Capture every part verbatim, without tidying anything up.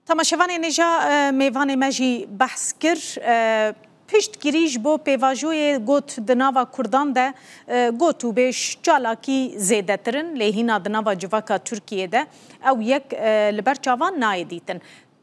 Temaşevanên hêja, e, mêvanê me jî behs kir. E, piştgirî ji bo pêvajoyê got di nava Kurdan de, e, got û bêj çalakî zêdetir in, lê hîna di nava civaka Tirkiyê de ew yek, e, li ber çavan nayê dîtin.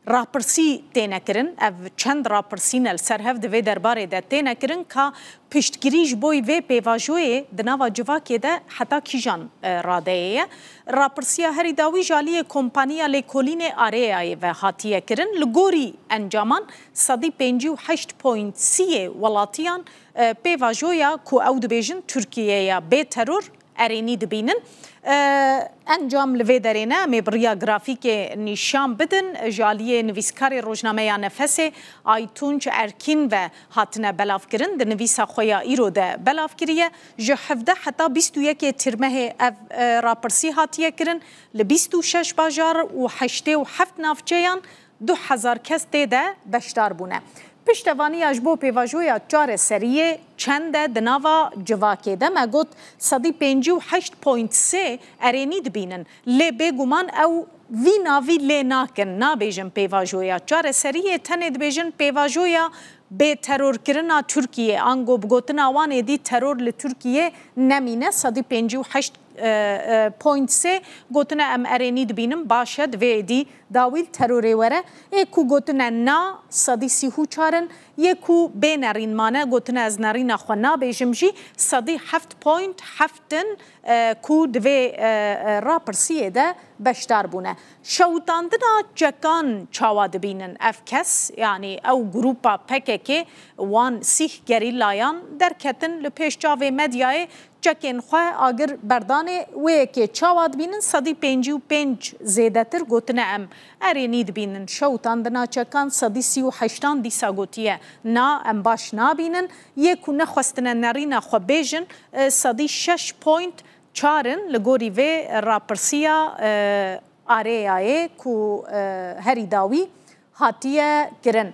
Rapirsî têne kirin, ev çend rapirsî ne li ser hev di vê derbarê de têne kirin ka piştgirî ji bo vê pêvajoyê di nava civakê de heta kîjan, e, radeyê ye? Rapirsiya herî dawî ji aliyê kompaniya lêkolînê Areayê ve hatiye kirin. Li gorî encaman, sedî pêncî û heşt point sî yê welatiyan, e, pêvajoya ku ew dibêjin Tirkiye ya bê teror, erênî dibînin. E, encam li vê derê ne, em ê bi riya grafîkê nîşan bidin. Ji aliyê nivîskarê rojnameya Nefesê, Aytunç Erkîn ve hatine belavkirin. Di nivîsa xwe ya îro de belavkiriye. Ji hevdeh heta bîst û yekê Tîrmehê ev, e, rapirsî hatiye kirin. Li bîst û şeş bajar û heştê û heft navçeyan du hezar kes tê de beşdar bûne. Piştevaniya ji bo pêvajoya çareseriyê çend e di nava civakê de? Me got, sedî pêncî û heşt point sê erênî dibînin. Lê bêguman ew vî navî lê nakin, nabêjin pêvajoya çareseriyê, tenê dibêjin pêvajoya bêterorkirina Tirkiyê. Ango bi gotina wan êdî teror li Tirkiyê nemîne, sedî pêncî û heşt e, e, point sê gotine, em erênî dibînin, baş e, divê êdî dawî li terorê were. Ê ku gotine na, sedî sî û çar in, yê ku bê nerîn mane, gotine ez nerîna xwe nabêjim jî, sedî heft point heft in, e, ku di vê, e, e, rapirsiyê de beşdar bûne. Şewitandina çekan çawa dibînin ev kes, yanî ew grûpa P K K, wan sîh gerîlayan derketin li pêş çavê medyayê, çekên xwe agir berdanê wê yekê çawa dibînin? Sedî pêncî û pênc zêdetir gotine em erênî dibînin. Şewitandina çekan sedî sî û heştan dîsa gotiye na, em baş nabînin. Yê ku nexwestine nerîna xwe bêjin, e, sedî şeş point çar in li gorî vê rapirsiya, e, Areayê ku, e, herî dawî hatiye kirin.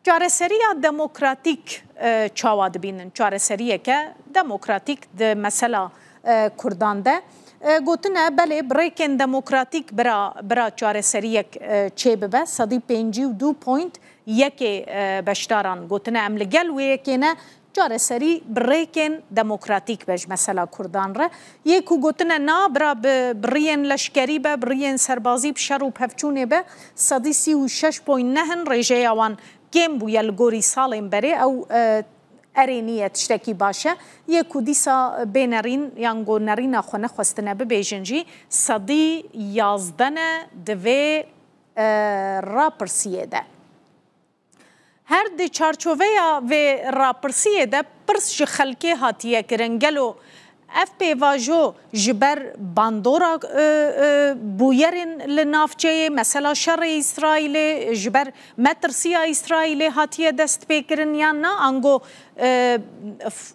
Çareseriya demokratîk, e, çawa dibînin? Çareseriyeke demokratîk di mesela, e, Kurdan de. E, gotine, belê, bi rêkên demokratîk bira, bira çareseriyek, e, çêbibe. Sedî pêncî û du point yekê, e, beşdaran gotine, em li gel wê yekê ne, çareserî bi rêkên demokratîk be ji mesela Kurdan re. Yê ku gotine na, bira bi, bi riyên leşkerî be, bi riyên serbazî, bi şer û pevçûnê be, sedî sî û şeş point neh in, rêjeya wan kêm bûye li gorî salên berê, ew, e, erê nîye, tiştekî baş e. Yê ku dîsa bê nerîn, yan go nerîna xwe nexwestine bibêjin jî, sedî yazdeh ne di vê, e, rapirsiyê de. Her di çarçoveya vê rapirsiyê de pirs ji xelkê hatiye kirin. Gelo ev pêvajo ji ber bandora, e, e, bûyerên li navçeyê, mesela şerê Îsraîlê, ji ber metirsiya Îsraîlê hatiye destpêkirin yan na? Ango, e, f-,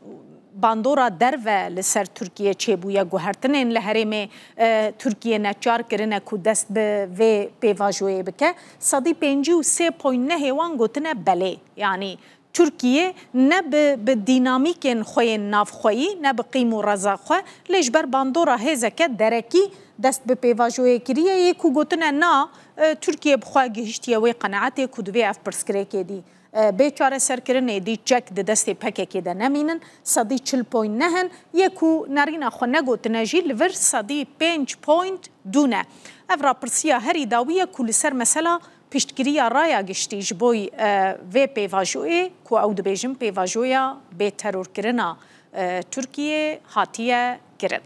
bandora derve li ser Tirkiye çêbûye, guhertinên li herêmê, e, Tirkiye neçar kirine ku dest bi vê pêvajoyê bike. Sedî pêncî û sê point nehê wan gotine belê. Yanî Tirkiye ne bi, bi dînamîkên xwe yên navxweyî, ne bi qîm û reza xwe, lê ji ber bandora hêzeke derekî dest bi pêvajoyê kiriye, yê ku gotine na, e, Tirkiye bi xwe gihiştiye wê qenaetê ku divê ev pirsgirêkê dî, e, bê çareserkirinê, dî çek di destê P K K de nemînin, sedî çil point neh in, yê ku nerîna xwe negotine jî li vir sedî pênc point du ne. Ev rapirsiya herî dawî ye ku li ser mesela piştgiriya raya giştî ji bo, e, vê pêvajoyê ku ew dibêjin pêvajoya bêterorkirina, e, Tirkiyê hatiye kirin.